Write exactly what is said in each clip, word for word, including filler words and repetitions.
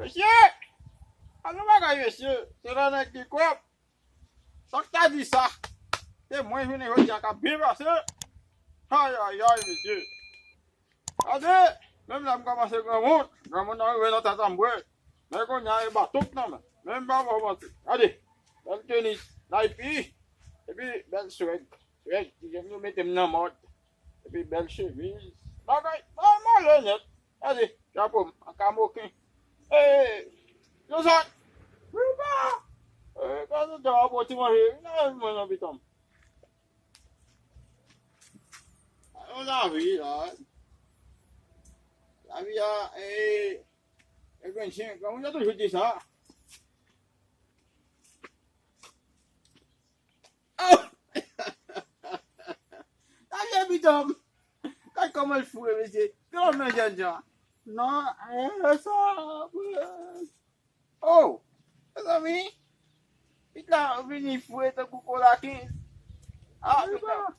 Mesye! An nou bagay, mesye! Se nan nèg ki kòb! Sa k ta di sa? Se mwen jounen jodi a k ap byen pase! Ayayay, mesye! Gade! Menm lè m kòmanse granmoun, granmoun nan rive nan tèt an m vre. Men kounye a e baton k nan men. Men m pa ba w manti. Gade! Bèl teni Nike. Epi bèl swag. Swag ki fè m yo mete m nan mòd. Epi bèl chemiz. Bagay, bagay male nèt. Gade, chapo m, an kamoken. E, yo sot. Wi, pa. E, gade, dè w ap ti manje. Nan mwen nan pitan m. Yon lavi la. Lavi a, e, e grenn chen, kòm yo toujou di sa. Oh! Gade pitan m. Gade kòman l fou, mesye. Gade nan jènjan. Non, e, sa, oh! Mezanmi, pitan vini fre tankou kola kenz. Ah, pitan.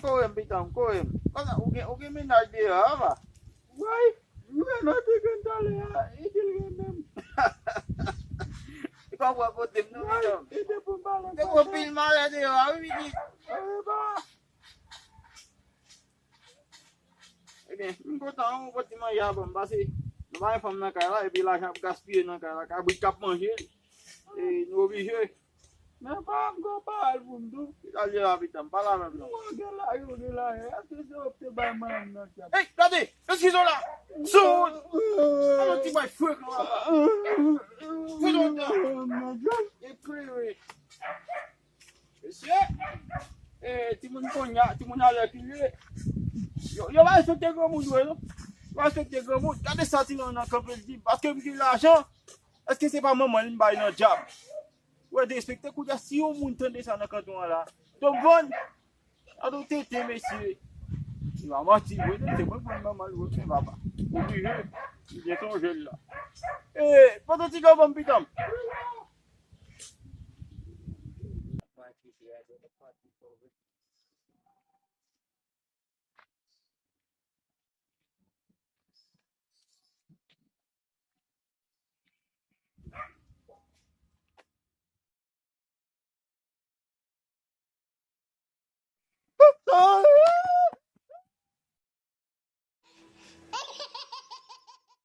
Kore m, pitan, kore m. Kòman, ou gen, ou gen mennaj deyò, a va? Woy, mwen nan te gen talè a, e di l renmen m. Li pa pran kote m, non, pitan. Te gen pil malè deyò a, wi, pitit. Ebyen, m kontan, ou pote manje a ban m, pase nou pa gen fanm nan kay la, epi lajan ap gaspiye nan kay la, kabrit k ap manje l, e nou oblije. Men pa m gon pawòl pou m di w. Ki sa l ye la, pitan m? Pale avè m non. Ou gen la, ou gen la, èske se ou k te bay manman m nan djab? Ey, gade, eskize w la. Sou. Alò, ti bay frekan la. Fè lontan. E klere. Mesye, e, timoun kounye a, timoun alè ki ye. Yo, yo pa respekte granmoun vre, non. Yo pa respekte granmoun. Gade sa ti nonm nan kanpe l di, paske m gen lajan, èske se pa manman li m bay nan djab? Ou wè derespekte kounye a, si yon moun tande sa nan kanton an la, t ap vann. Gade yon tenten, mesye. Li pa manti vre, non, se mwen k vann manman l vre, men papa. Oblije, li byen sonje l la. E, pandan ti granmoun pitan m.